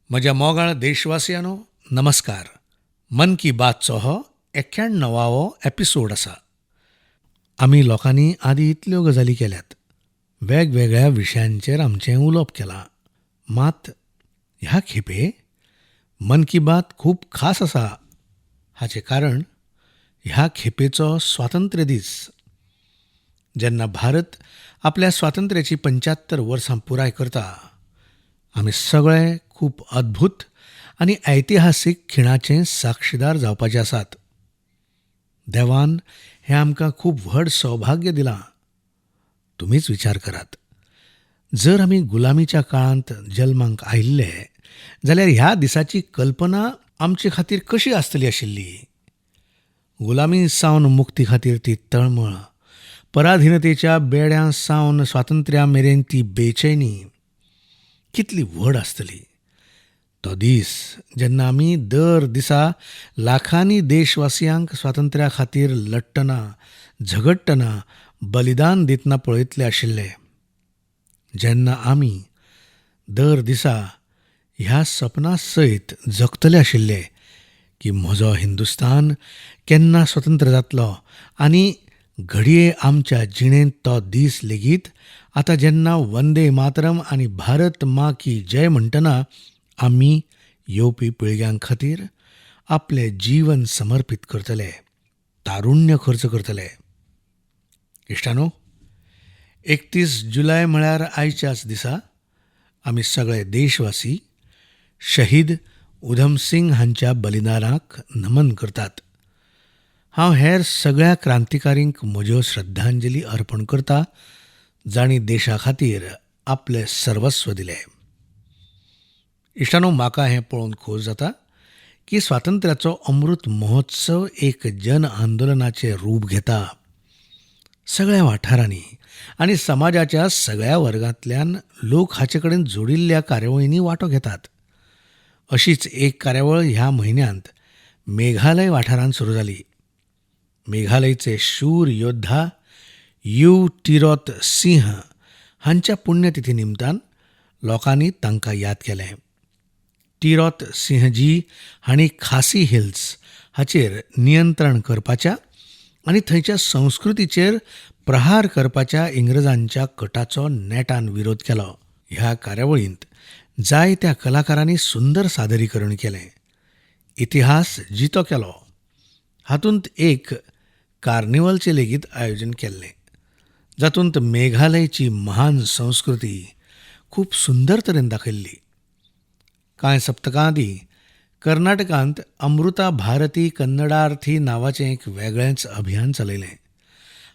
म्हज्या मोगाळ देशवासियांनो, नमस्कार. मन की बातचो हो एक्याण्णवावो एपिसोड आसा. आमी लोकांनी आदी इतल्यो गजाली केल्यात, वेगवेगळ्या विशयांचेर आमचें उलोवप केलां. मात ह्या खेपे मन की बात खूब खास आसा. हाचें कारण ह्या खेपेचो स्वातंत्र्य दीस, जेन्ना भारत आपल्या स्वातंत्र्याची 75 वर्सां पुराय करता. आमी सगळे खूब अद्भूत आनी ऐतिहासीक खिणाचे साक्षीदार जावपाचे आसात. देवान हें आमकां खूब व्हड सौभाग्य दिलां. तुमीच विचार करात, जर आमी गुलामीच्या काळांत जल्माक आयिल्ले जाल्यार ह्या दिसाची कल्पना आमचे खातीर कशी आसतली आशिल्ली? गुलामी सावन मुक्ती खातीर ती तळमळ, पराधीनतेच्या बेड्यां सावन स्वातंत्र्या मेरेन ती बेचैनी कितली व्हड आसतली. तो दीस जेन्ना आमी दर दिसा लाखांनी देशवासियांक स्वातंत्र्या खातीर लडटना, झगडटना, बलिदान दितना पळयतले आशिल्ले. जेन्ना आमी दर दिसा ह्या सपना सयत जगतले आशिल्ले की म्हजो हिंदुस्तान केन्ना स्वतंत्र जातलो, आनी घडये आमच्या जिणेंत तो दीस लेगीत आतां जेन्ना वंदे मातरम आनी भारत माँ की जय म्हणटना आमी येवपी पिळग्यां खातीर आपलें जीवन समर्पीत करतले, तारुण्य खर्च करतले. इश्टानो, 31 जुलय म्हळ्यार आयच्याच दिसा आमी सगळे देशवासी शहीद उधम सिंग हांच्या बलिदानाक नमन करतात. हांव हेर सगळ्या क्रांतिकारींक म्हज्यो श्रद्धांजली अर्पण करता जांणी देशा खातीर आपलें सर्वस्व दिलें. इश्टानो, म्हाका हें पळोवन खोस जाता की स्वातंत्र्याचो अमृत महोत्सव एक जन आंदोलनाचें रूप घेता. सगळ्या वाठारांनी आनी समाजाच्या सगळ्या वर्गांतल्यान लोक हाचे कडेन जोडिल्ल्या कार्यावळींनी वांटो घेतात. अशीच एक कार्यावळ ह्या म्हयन्यांत मेघालय वाठारांत सुरू जाली. मेघालयचे शूर योद्धा you Tirot Singh हांच्या पुण्यतिथी निमतान लोकांनी तांकां याद केलें. टिरोत सिंहजी हांणी खासी हिल्स हाचेर नियंत्रण करपाच्या आनी थंयच्या संस्कृतीचेर प्रहार करपाच्या इंग्रजांच्या कटाचो नेटान विरोध केलो. ह्या कार्यावळींत जायत्या कलाकारांनी सुंदर सादरीकरण केलें, इतिहास जितो केलो. हातूंत एक कार्निवलचें लेगीत आयोजन केल्लें, जातूंत मेघालयची महान संस्कृती खूब सुंदर तरेन दाखयल्ली. कांय सप्तकां आदीं कर्नाटकांत अमृता भारती कन्नडार्थी नांवाचें एक वेगळेंच अभियान चलयलें.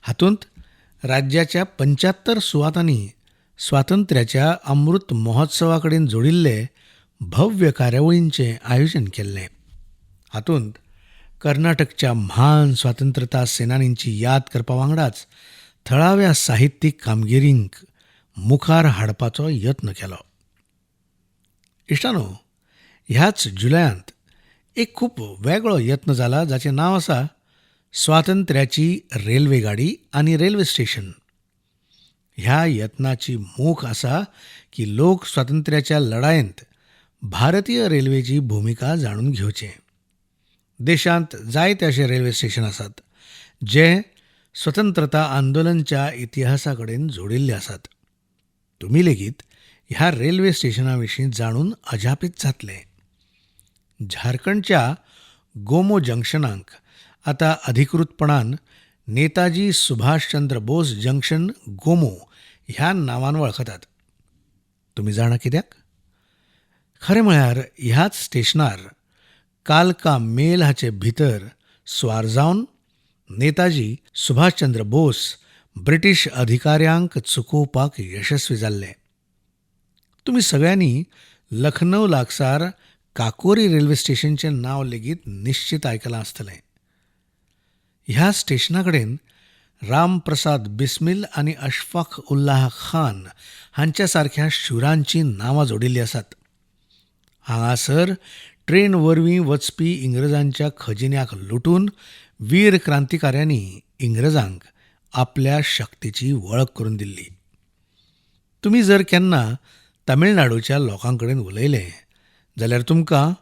हातूंत राज्याच्या 75 सुवातांनी स्वातंत्र्याच्या अमृत महोत्सवा कडेन जोडिल्ले भव्य कार्यावळींचें आयोजन केल्लें. हातूंत कर्नाटकच्या म्हान स्वातंत्रता सेनानींची याद करपा वांगडाच थळाव्या साहित्यीक कामगिरींक मुखार हाडपाचो यत्न केलो. इश्टानो, ह्याच जुलयांत एक खूब वेगळो यत्न जाला जाचें नांव आसा स्वातंत्र्याची रेल्वे गाडी आनी रेल्वे स्टेशन. ह्या यत्नाची मोख आसा की लोक स्वातंत्र्याच्या लढायेंत भारतीय रेल्वेची भुमिका जाणून घेवचें. देशांत जायते अशे रेल्वे स्टेशन आसात जे स्वतंत्रता आंदोलनच्या इतिहासा कडेन जोडिल्ले आसात. तुमी लेगीत ह्या रेल्वे स्टेशना विशीं जाणून अजापीत जातले. झारखंडच्या गोमो जंक्शनाक आतां अधिकृतपणान नेताजी सुभाषचंद्र बोस जंक्शन गोमो ह्या नांवान वळखतात. तुमी जाणा कित्याक? खरें म्हळ्यार ह्याच स्टेशनार कालका मेल हाचे भितर स्वार जावन नेताजी सुभाषचंद्र बोस ब्रिटीश अधिकाऱ्यांक चुकोवपाक यशस्वी जाल्ले. तुमी सगळ्यांनी लखनौ लागसार काकोरी रेल्वे स्टेशनचें नांव लेगीत निश्चित आयकलां आसतलें. ह्या स्टेशना कडेन रामप्रसाद बिस्मिल आनी अशफाक उल्लाह खान हांच्या सारख्या शुरांचीं नांवां जोडिल्लीं आसात. हांगासर ट्रेन वरवीं वचपी इंग्रजांच्या खजिन्याक लुटून वीर क्रांतिकाऱ्यांनी इंग्रजांक आपल्या शक्तीची वळख करून दिल्ली. तुमी जर केन्ना तमिळनाडूच्या लोकां कडेन उलयले जाल्यार तुमकां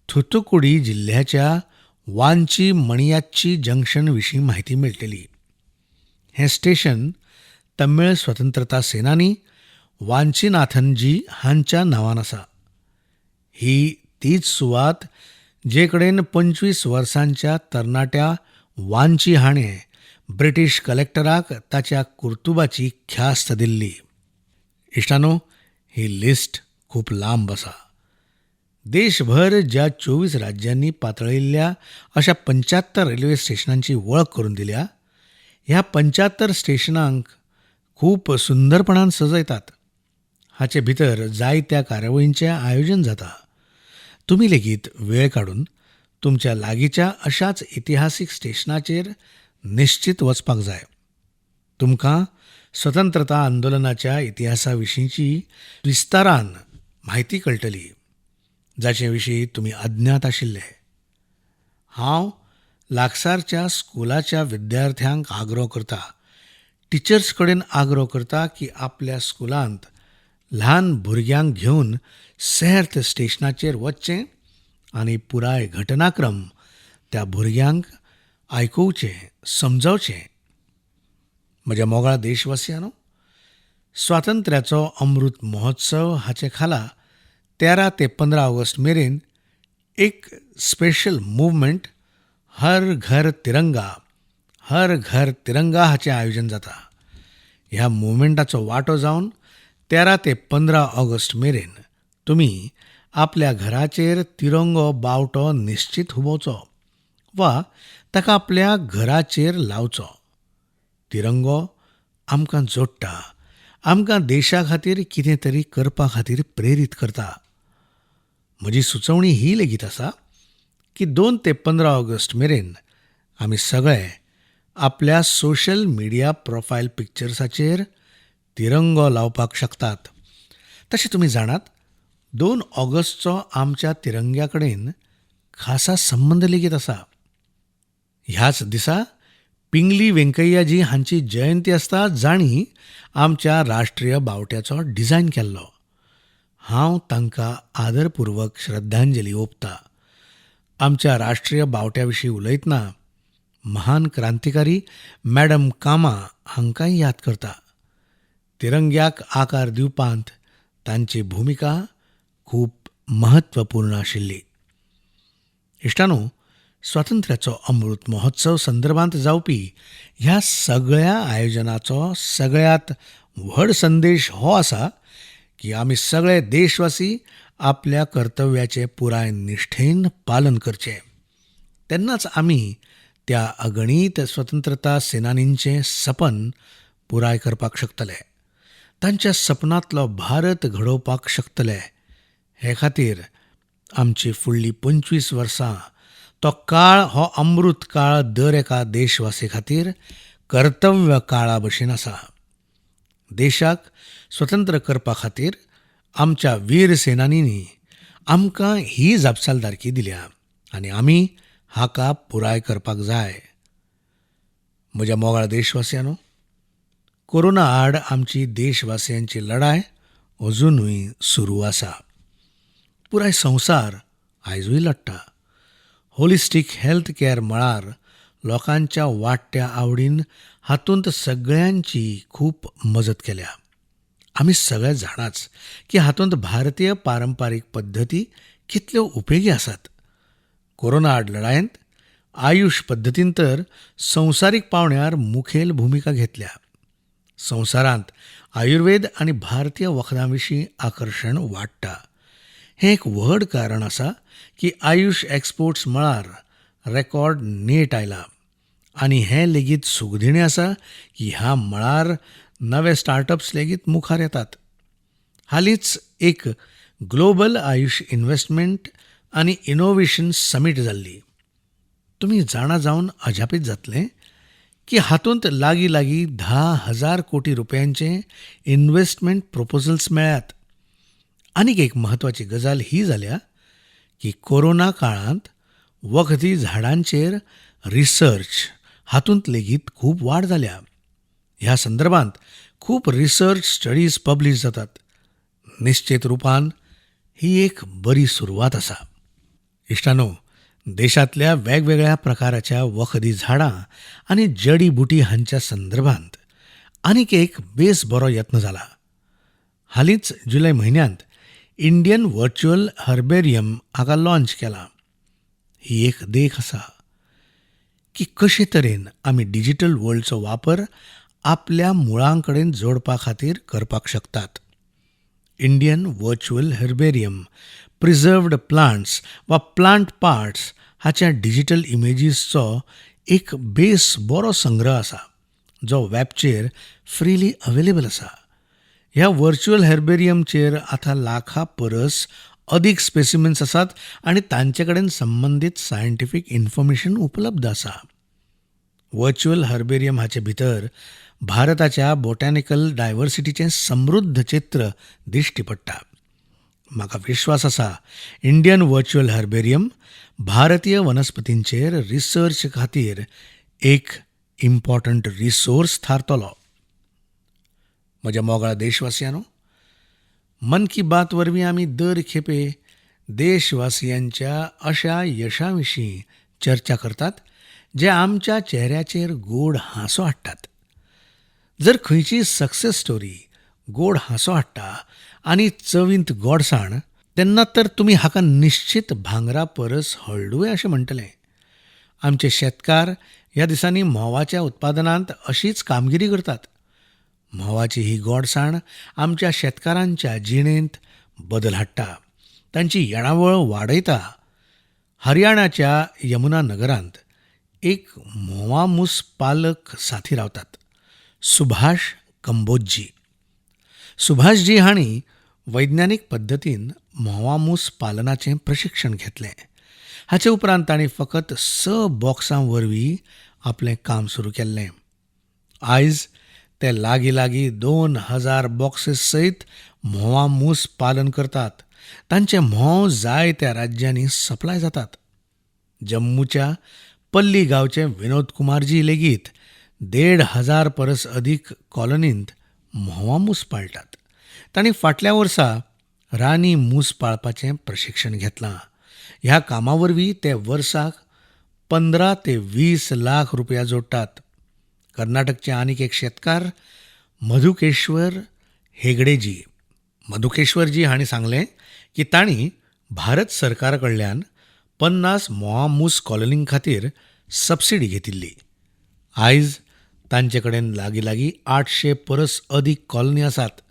थुतुकुडी जिल्ह्याच्या वांची मणियाच्ची जंक्शन विशीं म्हायती मेळटली. हें स्टेशन तमिळ स्वतंत्रता सेनानी वांचीनाथनजी हांच्या नांवान आसा. ही तीच सुवात जे कडेन 25 वर्सांच्या तरणाट्या वांची हाणें ब्रिटीश कलेक्टराक ताच्या कुर्तुबाची ख्यास्त दिल्ली. इश्टानो, ही लिस्ट खूब लांब आसा. देशभर ज्या 24 राज्यांनी पातळिल्ल्या अशा 75 रेल्वे स्टेशनांची वळख करून दिल्या, ह्या 75 स्टेशनांक खूब सुंदरपणान सजयतात. हाचे भितर जायत्या कार्यावळींचें आयोजन जाता. तुमी लेगीत वेळ काडून तुमच्या लागींच्या अशाच इतिहासीक स्टेशनाचेर निश्चित वचपाक जाय. तुमकां स्वतंत्रता आंदोलनाच्या इतिहासा विशींची विस्तारान म्हायती कळटली, जाचे विशीं तुमी अज्ञात आशिल्ले. हांव लागसारच्या स्कुलाच्या विद्यार्थ्यांक आग्रो करता, टिचर्स कडेन आग्रो करता की आपल्या स्कुलांत ल्हान भुरग्यांक घेवन सेर्त स्टेशनाचेर वचचें आनी पुराय घटनाक्रम त्या भुरग्यांक आयकुवचें, समजावचें. म्हज्या मोगाळ देशवासियांनो, स्वातंत्र्याचो अमृत महोत्सव हाचे खाला 13 ते 15 ऑगस्ट मेरेन एक स्पेशल मुवमेंट हर घर तिरंगा, हर घर तिरंगा हाचें आयोजन जाता. ह्या मुवमेंटाचो वांटो जावन 13 ते 15 ऑगस्ट मेरेन तुमी आपल्या घराचेर तिरंगो बावटो निश्चित हुबोवचो वा ताका आपल्या घराचेर लावचो. तिरंगो आमकां जोडटा, आमकां देशा खातीर कितें तरी करपा खातीर प्रेरीत करता. म्हजी सुचोवणी ही लेगीत आसा की 2 ते 15 ऑगस्ट मेरेन आमी सगळे आपल्या सोशल मिडिया प्रोफायल पिक्चर्साचेर तिरंगो लावपाक शकतात. तशें तुमी जाणात, 2 ऑगस्टचो आमच्या तिरंग्या कडेन खासा संबंद लेगीत आसा. ह्याच दिसा पिंगली वेंकय्याजी हांची जयंती आसता, जांणी आमच्या राष्ट्रीय बावट्याचो डिझायन केल्लो. हांव तांकां आदरपूर्वक श्रद्धांजली ओंपता. आमच्या राष्ट्रीय बावट्या विशीं उलयतना महान क्रांतिकारी मॅडम कामा हांकांय याद करता. तिरंग्याक आकार दिवपांत तांची भुमिका खूब म्हत्वपूर्ण आशिल्ली. इश्टानो, स्वातंत्र्याचो अमृत महोत्सव संदर्भांत जावपी ह्या सगळ्या आयोजनाचो सगळ्यांत व्हड संदेश हो आसा की आमी सगळे देशवासी आपल्या कर्तव्याचें पुराय निश्ठेन पालन करचें. तेन्नाच आमी त्या अगणीत स्वतंत्रता सेनानींचें सपन पुराय करपाक शकतले, तांच्या सपनांतलो भारत घडोवपाक शकतले. हे खातीर आमची फुडलीं 25 वर्सां तो काळ हो अमृत काळ दर एका देशवासी खातीर कर्तव्य काळा भशेन आसा. देशाक स्वतंत्र करपा खातीर आमच्या वीर सेनानींनी आमकां ही जापसालदारकी दिल्या आनी आमी हाका पुराय करपाक जाय. म्हज्या मोगाळ देशवासियांनो, कोरोना आड आमची देशवासियांची लढाय अजुनूय सुरू आसा. पुराय संवसार आयजूय लडटा. होलिस्टीक हेल्थ केअर मळार लोकांच्या वाडट्या आवडीन हातूंत सगळ्यांची खूब मजत केल्या. आमी सगळे जाणाच की हातूंत भारतीय पारंपारीक पद्दती कितल्यो उपेगी आसात. कोरोना आड लढायेंत आयुश पद्दतीन तर संवसारीक पावंड्यार मुखेल भुमिका घेतल्या. संवसारांत आयुर्वेद आनी भारतीय वखदां विशीं आकर्शण वाडटा. हें एक व्हड कारण आसा की आयुश एक्सपोर्ट्स मळार रेकॉर्ड नेट आयला आनी हें लेगीत सुखदिणें आसा की ह्या मळार नवे स्टार्टअप्स लेगीत मुखार येतात. हालींच एक ग्लोबल आयुश इन्व्हेस्टमेंट आनी इनोव्हेशन समीट जाल्ली. तुमी जाणा जावन अजापीत जातलें की हातूंत लागीं लागीं 10,000 कोटी रुपयांचे इन्व्हेस्टमेंट प्रोपोजल्स मेळ्ळ्यात. आनीक एक म्हत्वाची गजाल ही जाल्या की कोरोना काळांत वखदी झाडांचेर रिसर्च हातूंत लेगीत खूब वाड जाल्या. ह्या संदर्भांत खूब रिसर्च स्टडीज पब्लीश जातात. निश्चित रुपान ही एक बरी सुरवात आसा. इश्टांनो, देशांतल्या वेगवेगळ्या प्रकाराच्या वखदी झाडां आनी जडी बुटी हांच्या संदर्भांत आनीक एक बेस बरो यत्न जाला. हालींच जुलय म्हयन्यांत इंडियन व्हर्च्युअल हर्बेरियम हाका लॉन्च केलां. ही एक देख आसा की कशे तरेन आमी डिजिटल वर्ल्डचो वापर आपल्या मुळां कडेन जोडपा खातीर करपाक शकतात. Indian virtual herbarium preserved plants वा प्लांट पार्ट्स हाच्या डिजिटल इमेजीसचो एक बेस बरो संग्रह आसा जो वॅबचेर फ्रीली अवेलेबल आसा. ह्या व्हर्च्युअल हर्बेरियमचेर आतां लाखा परस अदीक स्पेसिमेन्स आसात आनी तांचे कडेन संबंदीत सायंटिफीक इन्फॉर्मेशन उपलब्ध आसा. व्हर्च्युअल हर्बेरियम हाचे भितर भारताच्या बोटॅनिकल डायवर्सिटीचें समृद्ध चित्र दिश्टी पडटा. म्हाका विश्वास आसा, इंडियन व्हर्च्युअल हर्बेरियम भारतीय वनस्पतींचेर रिसर्च खातीर एक इम्पॉर्टंट रिसोर्स थारतलो. म्हज्या मोगाळ देशवासियांनो, मन की बात वरवीं आमी दर खेपे देशवासियांच्या अशा यशा विशीं चर्चा करतात जे आमच्या चेहऱ्याचेर गोड हांसो हाडटात. जर खंयचीय सक्सेस स्टोरी गोड हांसो हाडटा आनी चवींत गोडसाण, तेन्ना तर तुमी हाका निश्चित भांगरा परस हळडुवें अशें म्हणटले. आमचे शेतकार ह्या दिसांनी म्होंवाच्या उत्पादनांत अशीच कामगिरी करतात. म्होंवाची ही गोडसाण आमच्या शेतकारांच्या जिणेंत बदल हाडटा, तांची येणावळ वाडयता. हरियाणाच्या यमुना नगरांत एक म्होंवामूस पालक साथी रावतात, सुभाष कंबोजजी. सुभाषजी हांणी वैज्ञानीक पद्दतीन म्होंवामूस पालनाचें प्रशिक्षण घेतलें. हाचे उपरांत तांणी फकत 6 बॉक्सां वरवीं आपलें काम सुरू केल्लें. आयज ते लागीं लागीं 2000 बॉक्सेस सयत म्होंवामूस पालन करतात. तांचे म्होंव जाय त्या राज्यांनी सप्लाय जातात. जम्मूच्या पल्ली गांवचे विनोद कुमारजी लेगीत 1500 परस अदीक कॉलनींत म्होंवामूस पाळटात. तांणी फाटल्या वर्सा रानी मूस पाळपाचें प्रशिक्षण घेतलां. ह्या कामा वरवीं ते वर्साक 15 ते 20 लाख रुपया जोडटात. कर्नाटकचे आनीक एक शेतकार मधुकेश्वर हेगडेजी. मधुकेश्वरजी हांणी सांगलें की तांणी भारत सरकारा कडल्यान 50 म्होंवामूस कॉलनीं खातीर सबसिडी घेतिल्ली. आयज तांचे कडेन लागीं लागीं 800 परस अदीक कॉलनी आसात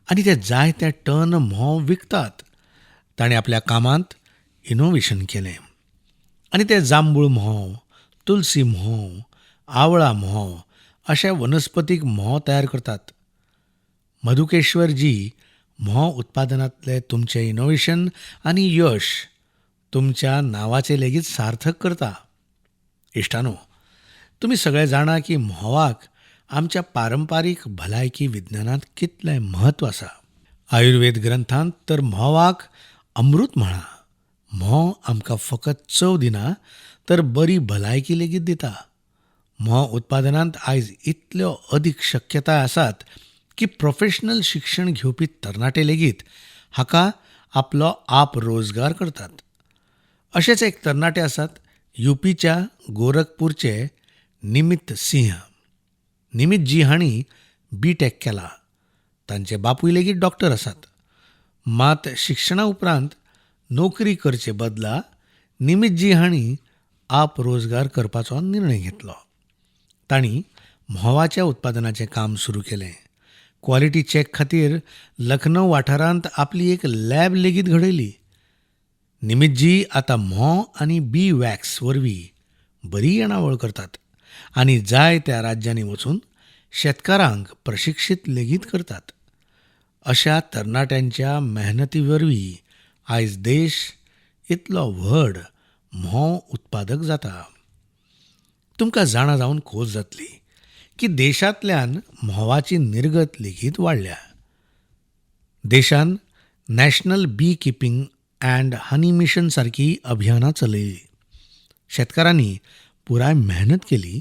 आनी ते जायते टन म्होंव विकतात. तांणी आपल्या कामांत इनोव्हेशन केलें आनी ते जांबूळ म्होंव, तुलसी म्होंव, आवळा म्होंव अशे वनस्पतीक म्होंव तयार करतात. मधुकेश्वरजी, म्होंव उत्पादनांतले तुमचें इनोव्हेशन आनी यश तुमच्या नांवाचें लेगीत सार्थक करता. इश्टानो, तुमी सगळे जाणा की म्होंवाक आमच्या पारंपारीक भलायकी विज्ञानांत कितलें म्हत्व आसा. आयुर्वेद ग्रंथांत तर म्होंवाक अमृत म्हळां. म्होंव आमकां फकत चव दिना तर बरी भलायकी लेगीत दिता. म्होंव उत्पादनांत आयज इतल्यो अदीक शक्यताय आसात की प्रोफेशनल शिक्षण घेवपी तरणाटे लेगीत हाका आपलो आप रोजगार करतात. अशेच एक तरणाटे आसात युपीच्या गोरखपूरचे निमित सिंह. निमितजी हांणी बी.टेक केला. तांचे बापूय लेगीत डॉक्टर आसात. मात शिक्षणा उपरांत नोकरी करचे बदला निमितजी हांणी आप रोजगार करपाचो निर्णय घेतलो. तांणी म्होंवाच्या उत्पादनाचें काम सुरू केलें. क्वॉलिटी चॅक खातीर लखनौ वाठारांत आपली एक लॅब लेगीत घडयली. निमितजी आतां म्होंव आनी बी वॅक्स वरवीं बरी येणावळ करतात आनी जाय त्या राज्यांनी वचून शेतकारांक प्रशिक्षीत लेगीत करतात. अशा तरणाट्यांच्या मेहनती वरवीं आयज देश इतलो व्हड म्होंव उत्पादक जाता. तुमकां जाणा जावन खोस जातली की देशांतल्यान म्होंवाची निर्गत लेगीत वाडल्या. देशान national bee keeping and honey mission सारकी अभियानां चलयली. शेतकारांनी पुराय मेहनत केली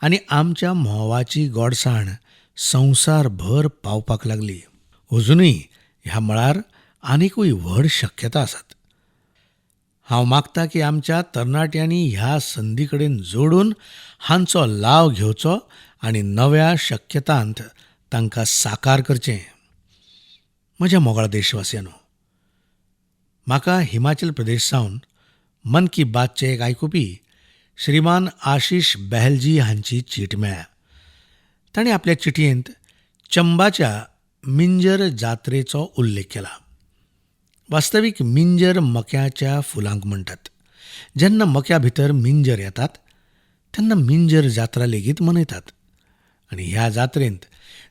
आनी आमच्या म्होंवाची गोडसाण संवसारभर पावपाक लागली. अजुनूय ह्या मळार आनिकूय व्हड शक्यता आसात. हांव मागता की आमच्या तरणाट्यांनी ह्या संदी कडेन जोडून हांचो लाव घेवचो आनी नव्या शक्यतांत तांकां साकार करचें. म्हज्या मोगाळ देशवासियांनो, म्हाका हिमाचल प्रदेश सावन मन की बातचे एक आयकुपी श्रीमान आशिश बेहलजी हांची चीट मेळ्ळ्या. तांणी आपल्या चिटयेंत चंबाच्या मिंजर जात्रेचो उल्लेख केला. वास्तवीक मिंजर मक्याच्या फुलांक म्हणटात. जेन्ना मक्या भितर मिंजर येतात तेन्ना मिंजर जात्रा लेगीत मनयतात आनी ह्या जात्रेंत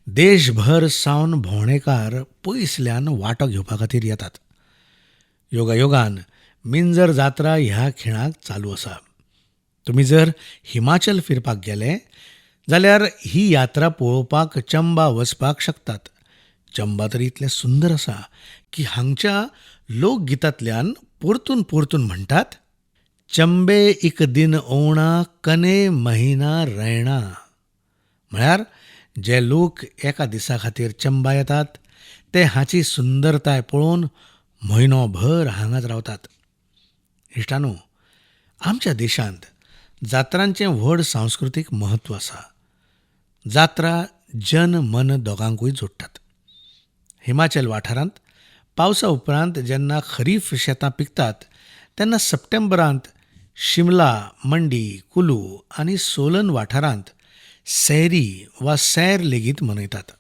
देशभर सावन भोंवडेकार पयसल्यान वांटो घेवपा खातीर येतात. योगायोगान मिंजर जात्रा ह्या खिणाक चालू आसा. तुमी जर हिमाचल फिरपाक गेले जाल्यार ही यात्रा पळोवपाक चंबा वचपाक शकतात. चंबा तर इतलें सुंदर आसा की हांगच्या लोकगितांतल्यान परतून परतून म्हणटात, चंबे एक दिन ओवणा कने महिना रैणा. म्हळ्यार जे लोक एका दिसा खातीर चंबा येतात ते हाची सुंदरताय पळोवन म्हयनोभर हांगाच रावतात. इश्टांनो, आमच्या देशांत जात्रांचें व्हड सांस्कृतीक म्हत्व आसा. जात्रा जन मन दोगांकूय जोडटात. हिमाचल वाठारांत पावसा उपरांत जेन्ना खरीफ शेतां पिकतात तेन्ना सप्टेंबरांत शिमला, मंडी, कुलू आनी सोलन वाठारांत सैरी वा सैर लेगीत मनयतात.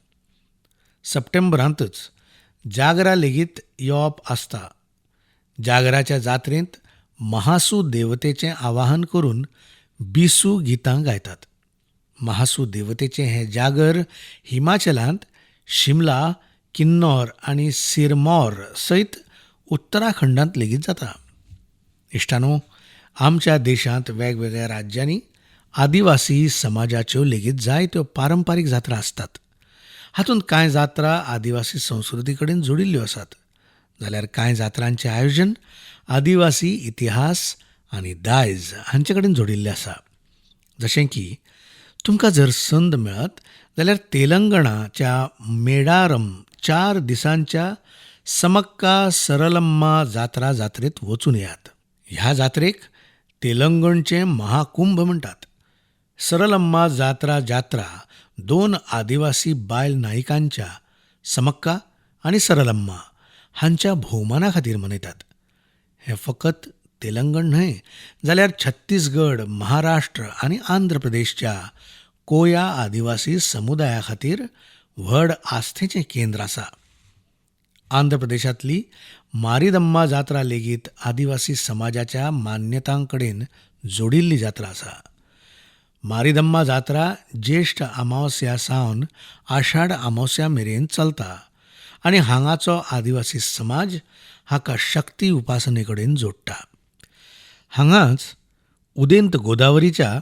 सप्टेंबरांतच जागरा लेगीत येवप आसता. जागराच्या जात्रेंत महासू देवतेचें आवाहन करून बिसू गितां गायतात. महासू देवतेचें हें जागर हिमाचलांत शिमला, किन्नौर आनी सिरमौर सयत उत्तराखंडांत लेगीत जाता. इश्टांनो, आमच्या देशांत वेगवेगळ्या राज्यांनी आदिवासी समाजाच्यो लेगीत जायत्यो पारंपारीक जात्रा आसतात. हातूंत कांय जात्रा आदिवासी संस्कृती कडेन जोडिल्ल्यो आसात, जाल्यार कांय जात्रांचें आयोजन आदिवासी इतिहास आनी दायज हांचे कडेन जोडिल्लें आसा. जशें की तुमकां जर संद मेळत जाल्यार तेलंगणाच्या मेडारम 4 दिसांच्या समक्का सरलम्मा जात्रा जात्रेंत वचून येयात. ह्या जात्रेक तेलंगणचें महाकुंभ म्हणटात. सरलम्मा जात्रा जात्रा 2 आदिवासी बायल नायिकांच्या समक्का आनी सरलम्मा हांच्या भोवमाना खातीर मनयतात. हें फकत तेलंगण न्हय जाल्यार छत्तीसगड, महाराष्ट्र आनी आंध्र प्रदेशच्या कोया आदिवासी समुदाया खातीर व्हड आस्थेचें केंद्र आसा. आंध्र प्रदेशांतली मारिदम्मा जात्रा लेगीत आदिवासी समाजाच्या मान्यतां कडेन जोडिल्ली जात्रा आसा. मारिदम्मा जात्रा ज्येष्ठ अमावस्या सावन आषाढ अमावस्या मेरेन चलता आनी हांगाचो आदिवासी समाज हाका शक्ती उपासने कडेन जोडटा. हांगाच उदेंत गोदावरीच्या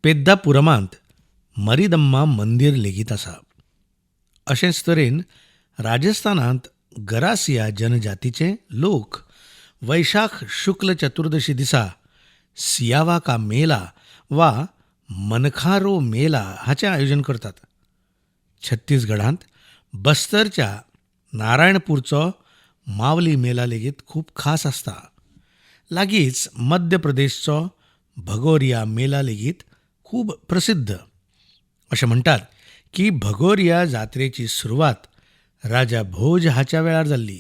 पेद्दापुरमांत मरिदम्मा मंदीर लेगीत आसा. अशेंच तरेन राजस्थानांत गरासिया जनजातीचे लोक वैशाख शुक्ल चतुर्दशी दिसा सियावा का मेला वा मनखारो मेला हाचें आयोजन करतात. छत्तीसगडांत बस्तरच्या नारायणपूरचो मावली मेला लेगीत खूब खास आसता. लागींच मध्य प्रदेशचो भगोरिया मेला लेगीत खूब प्रसिद्ध. अशें म्हणटात की भगोरिया जात्रेची सुरवात राजा भोज हाच्या वेळार जाल्ली.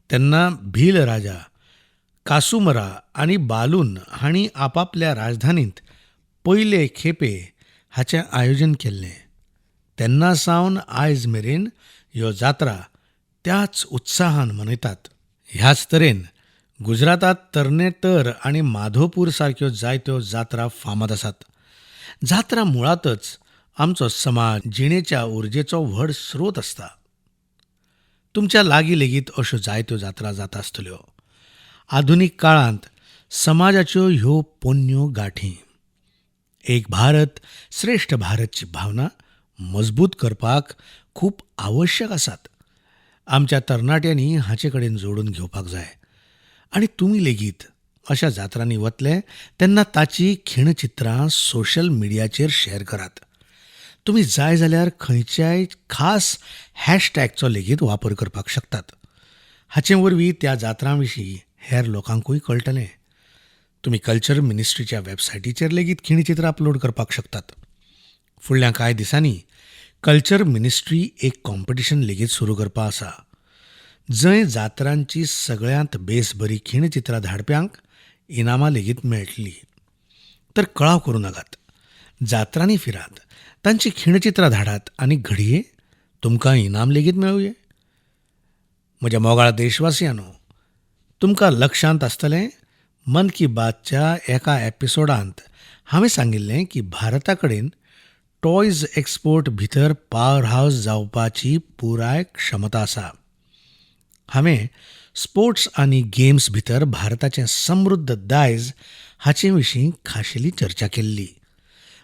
तेन्ना भील राजा कासुमरा आनी बालून हांणी आपापल्या राजधानींत पयले खेपे हाचें आयोजन केल्लें. तेन्ना सावन आयज मेरेन ह्यो जात्रा त्याच उत्साहान मनयतात. ह्याच तरेन गुजरातांत तरनेतर आनी माधोपूर सारक्यो जायत्यो जात्रा फामाद आसात. जात्रा मुळांतच आमचो समाज जिणेच्या उर्जेचो व्हड स्रोत आसता. तुमच्या लागीं लेगीत अश्यो जायत्यो जात्रा जाता आसतल्यो. आधुनीक काळांत समाजाच्यो ह्यो पोन्न्यो गांठी एक भारत श्रेष्ठ भारतची भावना मजबूत करपाक खूब आवश्यक आसात. आमच्या तरणाट्यांनी हाचे कडेन जोडून घेवपाक जाय आनी तुमी लेगीत अशा जात्रांनी वतले तेन्ना ताची खिणचित्रां सोशल मिडियाचेर शेअर करात. तुमी जाय जाल्यार खंयच्याय खास हॅशटॅगचो लेगीत वापर करपाक शकतात. हाचे वरवीं त्या जात्रां विशीं हेर लोकांकूय कळटलें. तुमी कल्चर मिनिस्ट्रीच्या वेबसायटीचेर लेगीत खिणचित्रां अपलोड करपाक शकतात. फुडल्या कांय दिसांनी कल्चर मिनिस्ट्री एक कॉम्पिटिशन लेगीत सुरू करपा आसा, जंय जात्रांची सगळ्यांत बेस बरी खिणचित्रां धाडप्यांक इनामां लेगीत मेळटलीं. तर कळाव करूं नाकात, जात्रांनी फिरात, तांची खिणचित्रां धाडात आनी घडये तुमकां इनाम लेगीत मेळुये. म्हज्या मोगाळ देशवासियांनो, तुमकां लक्षांत आसतलें, मन की बातच्या एका एपिसोडांत हांवें सांगिल्लें की भारता कडेन टॉयज एक्सपोर्ट भितर पावर हावस जावपाची पुराय क्षमता आसा. हांवें स्पोर्ट्स आनी गेम्स भितर भारताचें समृद्ध दायज हाचे विशीं खाशेली चर्चा केल्ली.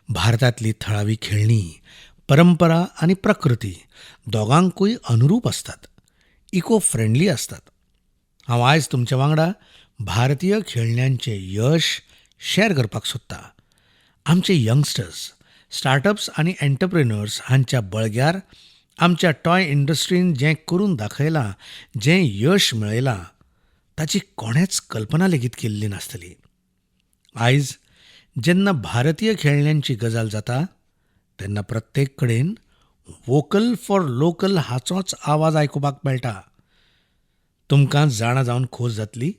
भारतांतली थळावी खेळणी, परंपरा आनी प्रकृती दोगांकूय अनुरूप आसतात, इको फ्रेंडली आसतात. हांव आयज तुमच्या वांगडा भारतीय खेळण्यांचें यश शॅर करपाक सोदतां. आमचे यंगस्टर्स, स्टार्टअप्स आनी एंटरप्रेन्युअर्स हांच्या बळग्यार आमच्या टॉय इंडस्ट्रीन जें करून दाखयलां, जें यश मेळयलां, ताची कोणेंच कल्पना लेगीत केल्ली नासतली. आयज जेन्ना भारतीय खेळण्यांची गजाल जाता तेन्ना प्रत्येक कडेन वोकल फॉर लोकल हाचोच आवाज आयकुपाक मेळटा. तुमकां जाणा जावन खोस जातली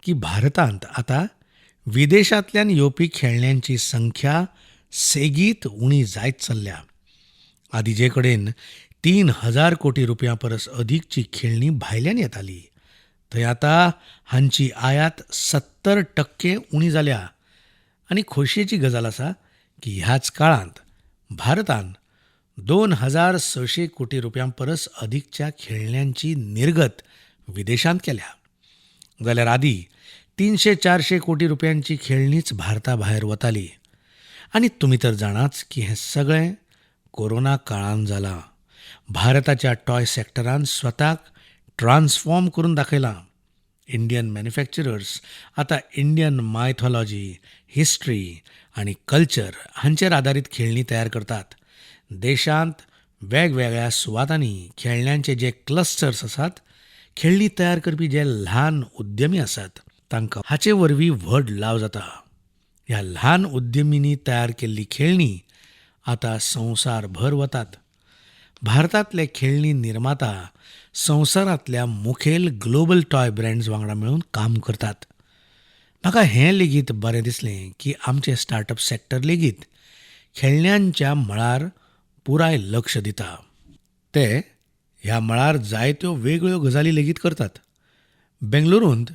की भारतांत आतां विदेशांतल्यान येवपी खेळण्यांची संख्या सेगीत उणी जायत चल्ल्या. आदीं जे कडेन 3,000 कोटी रुपयां परस अदीकची खेळणी भायल्यान येताली, थंय आतां हांची आयात 70% उणी जाल्या. आनी खोशयेची गजाल आसा की ह्याच काळांत भारतान 2,600 कोटी रुपयां परस अदीकच्या खेळण्यांची निर्गत विदेशांत केल्या. जाल्यार आदीं 300-400 कोटी रुपयांची खेळणीच भारता भायर वताली. आनी तुमी तर जाणाच की हें सगळें कोरोना काळान जालां. भारताच्या टॉय सेक्टरान स्वताक ट्रान्सफॉर्म करून दाखयलां. इंडियन मॅन्युफॅक्चरर्स आतां इंडियन मायथॉलॉजी, हिस्ट्री आनी कल्चर हांचेर आदारीत खेळणी तयार करतात. देशांत वेगवेगळ्या सुवातांनी खेळण्यांचे जे क्लस्टर्स आसात, खेळणी तयार करपी जे ल्हान उद्यमी आसात, तांकां हाचे वरवीं व्हड लाव जाता. ह्या ल्हान उद्यमींनी तयार केल्ली खेळणी आतां संवसारभर वतात. भारतांतले खेळणी निर्माता संवसारांतल्या मुखेल ग्लोबल टॉय ब्रँड्स वांगडा मेळून काम करतात. म्हाका हें लेगीत बरें दिसलें की आमचें स्टार्टअप सेक्टर लेगीत खेळण्यांच्या मळार पुराय लक्ष दिता. ते ह्या मळार जायत्यो वेगळ्यो गजाली लेगीत करतात. बेंगळुरूंत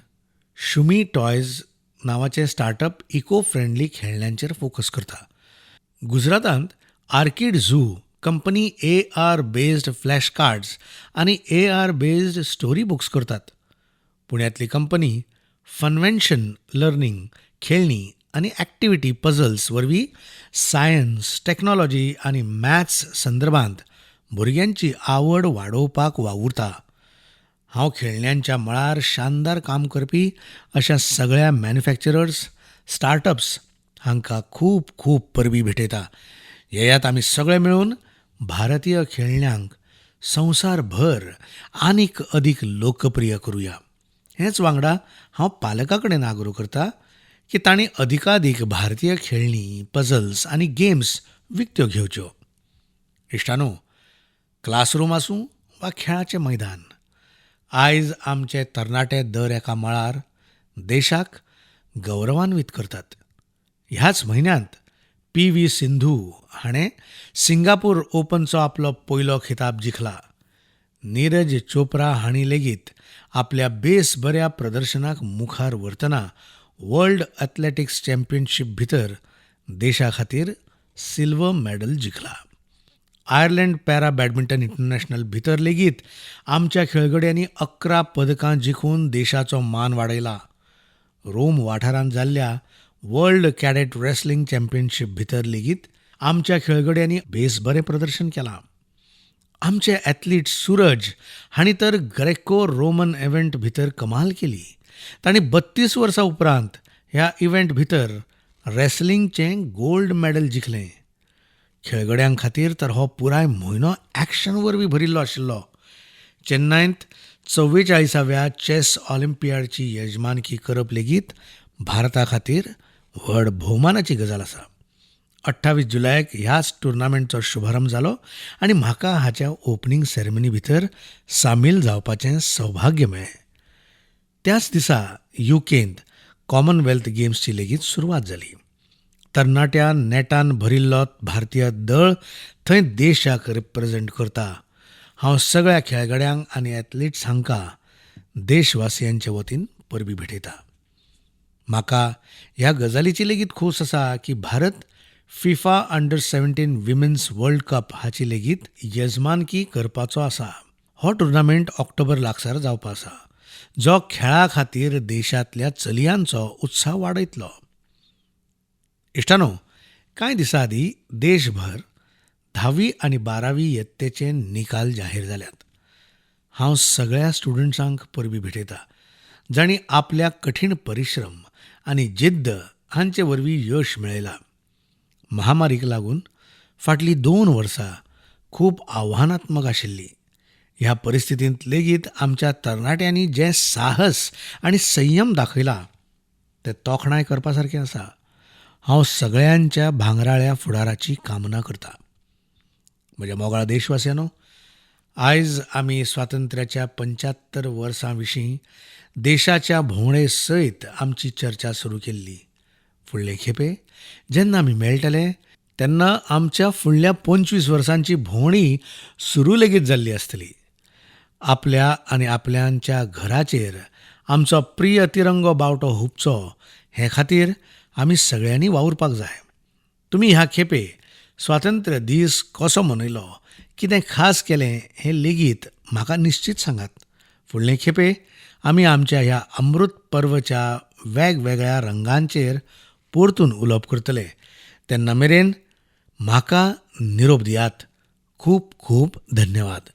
शुमी टॉयज नांवाचें स्टार्टअप इको फ्रेंडली खेळण्यांचेर फोकस करता. गुजरातांत Arcade Zoo company AR based flash cards आनी AR based story books करतात. पुण्यांतली कंपनी फनवेन्शन लर्निंग खेळणी आनी ऍक्टिव्हिटी पझल्स वरवीं सायन्स, टॅक्नॉलॉजी आनी मॅथ्स संदर्भांत भुरग्यांची आवड वाडोवपाक वावुरता. हांव खेळण्यांच्या मळार शानदार काम करपी अशा सगळ्या मॅन्युफॅक्चरर्स, स्टार्टअप्स हांकां खूब खूब परबीं भेटयता. येयात आमी सगळे मेळून भारतीय खेळण्यांक संवसारभर आनीक अदीक लोकप्रिय करुया. हेच वांगडा हांव पालकां कडेन आग्रो करता की तांणी अदिकादीक भारतीय खेळणी, पझल्स आनी गेम्स विकत्यो घेवच्यो. इश्टानो, क्लासरूम आसूं वा खेळाचें मैदान, आयज आमचे तरणाटे दर एका मळार देशाक गौरवान्वीत करतात. ह्याच म्हयन्यांत पी.व्ही. सिंधू हाणें सिंगापूर ओपनचो आपलो पयलो खिताब जिखला. नीरज चोप्रा हांणी लेगीत आपल्या बेस बऱ्या प्रदर्शनाक मुखार व्हरतना वर्ल्ड एथलेटिक्स चॅम्पियनशीप भितर देशा खातीर सिल्वर मॅडल जिखला. आयर्लंड पॅरा बॅडमिंटन इंटरनॅशनल भितर लेगीत आमच्या खेळगड्यांनी 11 पदकां जिखून देशाचो मान वाडयला. रोम वाठारांत जाल्ल्या वर्ल्ड कॅडेट रेसलिंग चॅम्पियनशीप भितर लेगीत आमच्या खेळगड्यांनी बेस बरें प्रदर्शन केलां. आमचे ॲथलीट सूरज हांणी तर ग्रेको रोमन इव्हेंट भितर कमाल केली. तांणी 32 वर्सां उपरांत ह्या इव्हेंट भितर रेसलिंगचें गोल्ड मॅडल जिखलें. खेळगड्यां खातीर तर हो पुराय म्हयनो ॲक्शन वरवीं भरिल्लो आशिल्लो. चेन्नयंत चव्वेचाळिसाव्या चॅस ऑलिम्पियाडची यजमानकी करप लेगीत भारता खातीर व्हड भोवमानाची गजाल आसा. 28 जुलयाक ह्याच टुर्नामेंटचो शुभारंभ जालो आनी म्हाका हाच्या ओपनिंग सेरेमनी भितर सामील जावपाचें सौभाग्य मेळ्ळें. त्याच दिसा युकेंत कॉमनवेल्थ गेम्सची लेगीत सुरवात जाली. तरणाट्या नेटान भरिल्लो भारतीय दळ थंय देशाक रिप्रेझेंट करता. हांव सगळ्या खेळगड्यांक आनी एथलिट्स हांकां देशवासियांचे वतीन परबीं भेटयता. म्हाका ह्या गजालीची लेगीत खोस आसा की Bharat FIFA under 17 women's world cup हाची लेगीत येजमानकी करपाचो आसा. हो टुर्नामेंट ऑक्टोबर लागसार जावपा आसा, जो खेळा खातीर देशांतल्या चलयांचो उत्साह वाडयतलो. इश्टानो, कांय दिसां आदीं देशभर 10वी आनी 12वी यत्तेचे निकाल जाहीर जाल्यात. हांव सगळ्या स्टुडंट्सांक परबीं भेटयता जांणी आपल्या कठीण परिश्रम आनी जिद्द हांचे वरवीं यश मेळयलां. महामारीक लागून फाटलीं 2 वर्सां खूब आव्हानात्मक आशिल्लीं. ह्या परिस्थितींत लेगीत आमच्या तरणाट्यांनी जें साहस आनी संयम दाखयला तें तोखणाय करपा सारकें आसा. हांव सगळ्यांच्या भांगराळ्या फुडाराची कामना करता. म्हज्या मोगाळ देशवासियांनो, आयज आमी स्वातंत्र्याच्या 75 वर्सां विशीं देशाच्या भोंवडे सयत आमची चर्चा सुरू केल्ली. फुडले खेपे जेन्ना आमी मेळटले तेन्ना आमच्या फुडल्या 25 वर्सांची भोंवडी सुरू लेगीत जाल्ली आसतली. आपल्या आनी आपल्यांच्या घराचेर आमचो प्रिय तिरंगो बावटो हुपचो हे खातीर आमी सगळ्यांनी वावुरपाक जाय. तुमी ह्या खेपे स्वातंत्र्य दीस कसो मनयलो, कितें खास केलें हें लेगीत म्हाका निश्चीत सांगात. फुडले खेपे आमी आमच्या ह्या अमृत पर्वच्या वेगवेगळ्या रंगांचेर परतून उलोवप करतले. तेन्ना मेरेन म्हाका निरोप दियात. खूब खूब धन्यवाद.